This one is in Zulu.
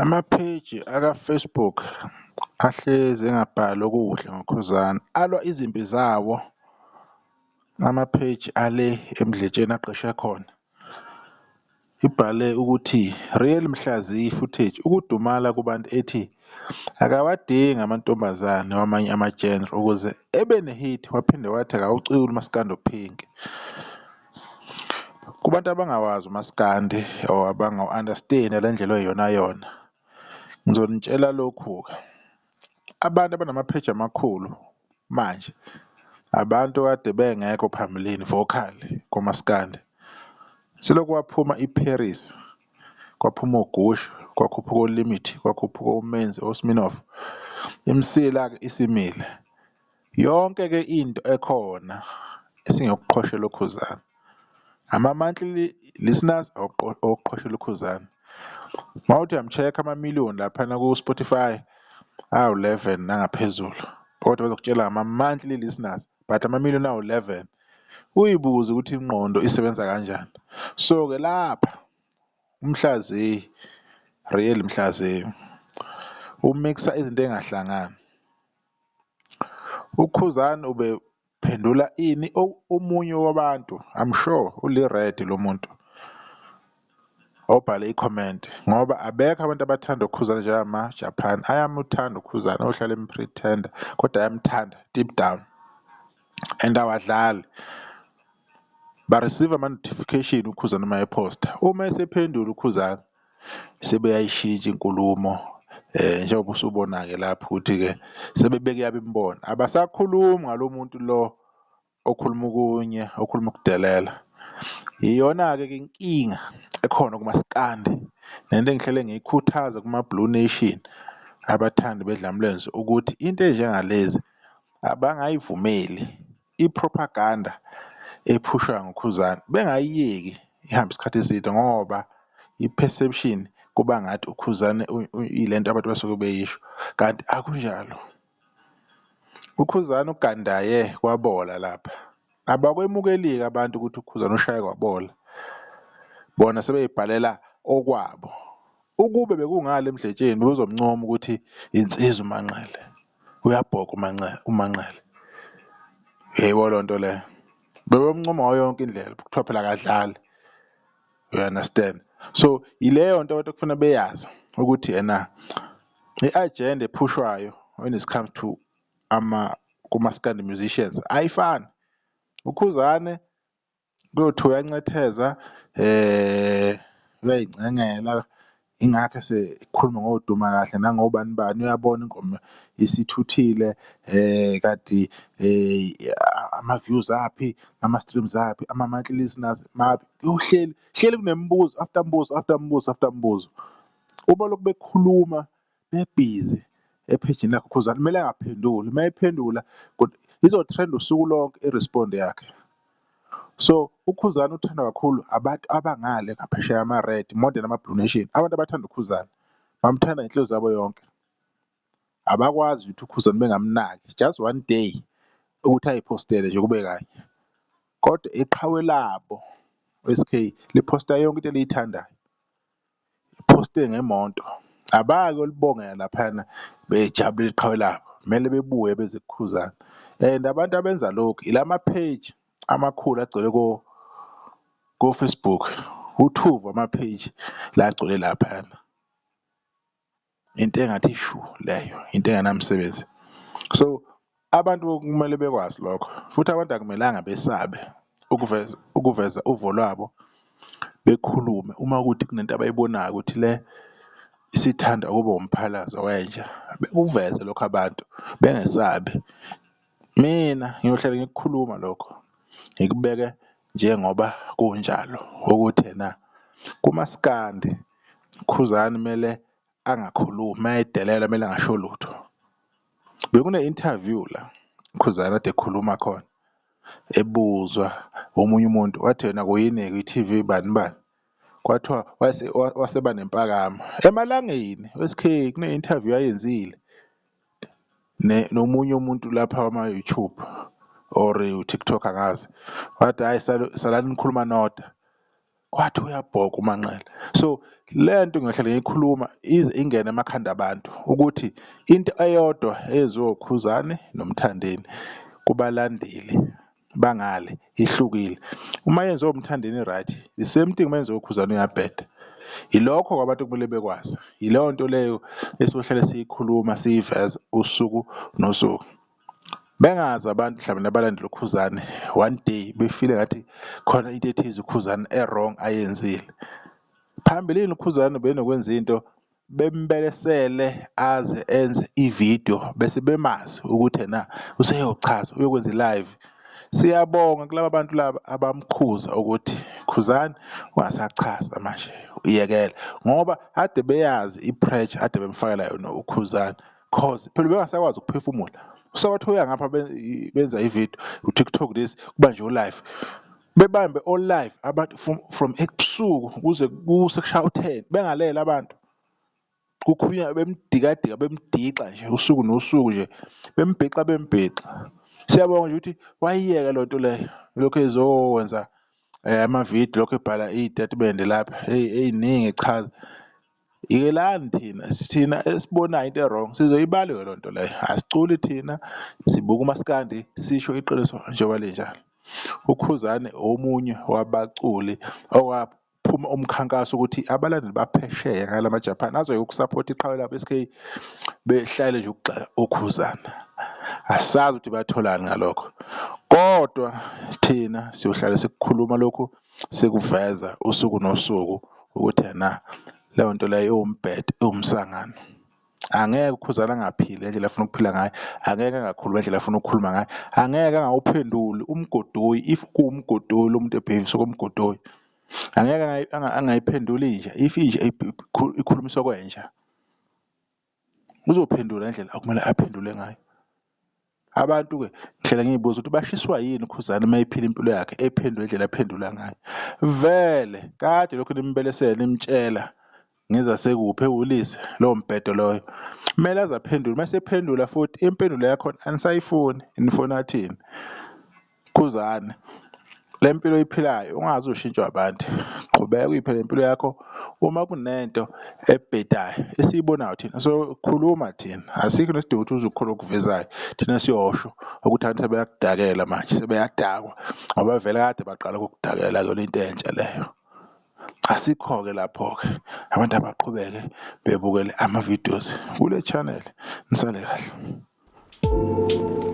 Ama-page aka-Facebook ahlezi engabhali okuhle ngoKhuzani alwa izimpi zawo ama-page ale eMdletsheni agqishe khona. Ibhale ukuthi, real mhlaziyi footage ukudumala kubantu ethi akawadingi amantombazane wamanye ama-genre ukuze ebe ne-hit waphinde wathi akawuculi umaskandi o-pink. Kubantu abangawazi umaskandi or abangawu-understand-i ngale ndlela oyiyonayona ngizonitshela lokhu-ke, abantu abanama-page amakhulu manje abantu ekade bengekho phambilini vocal kumaskandi. Selokhu kwaphuma i-Paris, kwaphuma oGush, kwakhuphuka o-Limit, kwakhuphuka oMenzi, oSminoff, imisila-ke isimile. Yonke-ke into ekhona isingeyokuqhwashela uKhuzani, ama-monthly listeners owokuqhwashela uKhuzani. Mawuthi uyam-check-a ama-million laphana ku-Spotify awu-11 nangaphezulu kodwa bazokutshela ngama-monthly listeners but ama-million awu-11. Uy'buze ukuthi ingqondo isebenza kanjani. So-ke lapha umhlaziyi, real mhlaziyi umikisa izinto ey'ngahlangani. UKhuzani ubephendula ini omunye wabantu I'm sure uli-red lo muntu obhale i-comment ngoba abekho abantu abathanda uKhuzani njengama-Japan, ayamuthanda uKhuzani ayohlala em-pretend-a kodwa ayamthanda deep down and awadlali. Ba-receive-a ama-notification uKhuzani uma ephosta, uma esephendula uKhuzani sebeyayishintsha inkulumo njengoba usubona-ke lapho ukuthi-ke sebebeka eyabo imibono, abasakhulumi ngalo muntu lo okhuluma okunye okhuluma ukudelela. Iyona-ke ke inkinga ekhona kumaskandi nento engihlale ngiyikhuthaza kuma-Blue Nation abathandi bedlamlenze ukuthi into ey'njengalezi abangayivumeli i-propaganda ephushwa nguKhuzani bengayiyeki ihambe isikhathi eside ngoba i-perception kuba ngathi uKhuzani ilento abantu basuke beyisho kanti akunjalo. UKhuzani ugandaye kwabola lapha, abakwemukeli-ke abantu ukuthi uKhuzani ushaye kwabola, bona sebeyibhalela okwabo. Ukube bekungale eMdletsheni bebezomncoma ukuthi insizwa uManqele, uyabhoka uManqele uManqele, uyayibona leyo nto leyo? Bebemncoma ngayo yonke indlela kuthiwa phela akadlali, you understand? So yileyo nto abantu ekufanele beyazi ukuthi ena i-agenda ephushwayo when it comes to ama kumaskandi musicians ayifani. UKhuzane kuyothiwa uyancetheza uyayincengela ingakho esekhuluma ngoduma kahle nangobani bani uyabona ingoma isithuthile kati ama-views aphi, ama-streams aphi, ama-monthly listeners maphi, kuyohleli hleli kunemibuzo after mbuzo after mbuzo after mbuzo. Uma lokhu bekhuluma bebhizi ephejini lakhe uKhuzani kumele angaphenduli, uma ephendula izo-trend-a usuku lonke i-respond yakhe. So uKhuzani uthandwa kakhulu abantu abangale ngaphesheya ama-red more than ama-blue nation, abantu abathanda uKhuzani bamthanda ngenhliziyo yabo yonke, abakwazi ukuthi uKhuzani bengamnaki just one day ukuthi ayiphostele nje kube kanye, kodwa iqhawe labo u-S_K liphosta yonke into eliyithandayo, liphoste ngemoto abake uyolibongela laphayana bejabulile iqhawe labo, kumele bebuye beze kuKhuzani and abantu abenza lokhu ilama-page amakhulu agcwele ko-Facebook, uthuvi wama-page la agcwele laphayana. Into engathi shu leyo, into engenamsebenzi. So abantu kumele bekwazi lokho futhi abantu akumelanga besabe ukuveza ukuveza uvo lwabo bekhulume uma kuwukuthi kunento abayibonayo ukuthi le isithanda ukuba umphalazo wentsha, bekuveze lokho abantu bengesabi. Mina ngiyohlale ngikukhuluma lokho, ngikubeke njengoba kunjalo ukuthi ena kumaskandi uKhuzani kumele angakhulumi mayedelela kumele angasho lutho. Bekune-interview la uKhuzani kade ekhuluma khona ebuzwa omunye umuntu wathi yena kuyini-ke i-TV bani bani, kwathiwa waseba nempakamo emalangeni u-S_K kune-interview ayenzile nomunye umuntu lapha wama-YouTube or u-TikTok angazi, wathi hhayi salani nikhuluma nodwa. Kwathi uyabhoka uManqele. So le nto ngiyohlale ngiyikhuluma ize ingene emakhanda abantu ukuthi into eyodwa eyenziwa uKhuzani noMthandeni kubalandeli bangale ihlukile. Uma yenziwa uMthandeni i-right, the same thing uma yenziwa uKhuzani uyabheda. Yilokho-ke abantu okumele bekwazi, yileyo nto leyo esohlale siyikhuluma siyiveza usuku nosuku. Bengazi abantu mhlawumbe nabalandela uKhuzani one day befile ngathi khona into ethize uKhuzani e-wrong ayenzile. Phambilini uKhuzani ubenokwenza into bembelesele aze enze ividiyo bese bemazi ukuthi ena useyochaza uyokwenza i-live. Siyabonga kulaba bantu laba abamkhuza ukuthi Khuzani ungasachaza manje uyekela ngoba ade beyazi i-pressure ade bemfakela yona uKhuzani. Cause phela ubengasakwazi ukuphefumula usawathi uya ngapha benza ividiyo u-TikTok this kuba nje u-live bebambe o-live abantu from ebusuku kuze kuse kushaya u-10 bengalele abantu kukhulunywa bemdikadika bemdixa nje usuku nosuku nje bembhixa bembhixa siyabonga nje ukuthi wayiyeka loo nto leyo lokhu ezokwenza amavidiyo lokhu ebhala iy'tatimende lapha ey'ningi echaza. Yekelani thina, thina esibonayo into e-wrong sizoyibala-ke loo nto leyo, asiculi thina sibuka umaskandi sisho iqiniso njengoba linjalo. UKhuzani omunye wabaculi okwaphuma umkhankaso ukuthi abalandeli baphesheya ngala maJapan azoyeka ukusaphotha iqhawe labo S_K behlale nje ukugxeka uKhuzani. Asazi ukuthi batholani ngalokho kodwa thina siyohlale sikukhuluma lokhu sikuveza usuku nosuku ukuthi ena leyo nto leyo iwumbhedo, iwumsangano. Angeke uKhuzani angaphili ngendlela afuna ukuphila ngayo, angeke angakhulumi ngendlela afuna ukukhuluma ngayo, angeke angawuphenduli umgodoyi if kuwumgodoyi lo muntu ebheyivisa okomgodoyi, angeke angayiphenduli inja if inja ikhulumisa okwenja. Uzophendula ngendlela okumele aphendule ngayo. Abantu-ke ngihlala ngiy'buza ukuthi bashiswa yini uKhuzani uma ephila impilo yakhe ephendula indlela aphendula ngayo. Vele kade lokhu nimbelesela nimtshela ngezasekuphi ewulise lowo mbhedo loyo. Kumele aze aphendule, uma esephendula futhi impendulo yakhona anisayifuni nifuna athini? Khuzani, le mpilo oyiphilayo ungaze ushintshwe abantu, qhubeka uyiphile impilo yakho. Uma kunento ebhedayo esiyibonayo thina sokhuluma thina, asikho nesidingo ukuthi uze ukhona okuvezayo, thina siyosho ukuthi abantu sebeyakudakela manje sebeyadakwa ngoba vele kade baqala ukukudakela akuyona into entsha leyo. Asikho-ke lapho-ke abantu abaqhubeke bebukele ama-videos kule channel. Nisale kahle.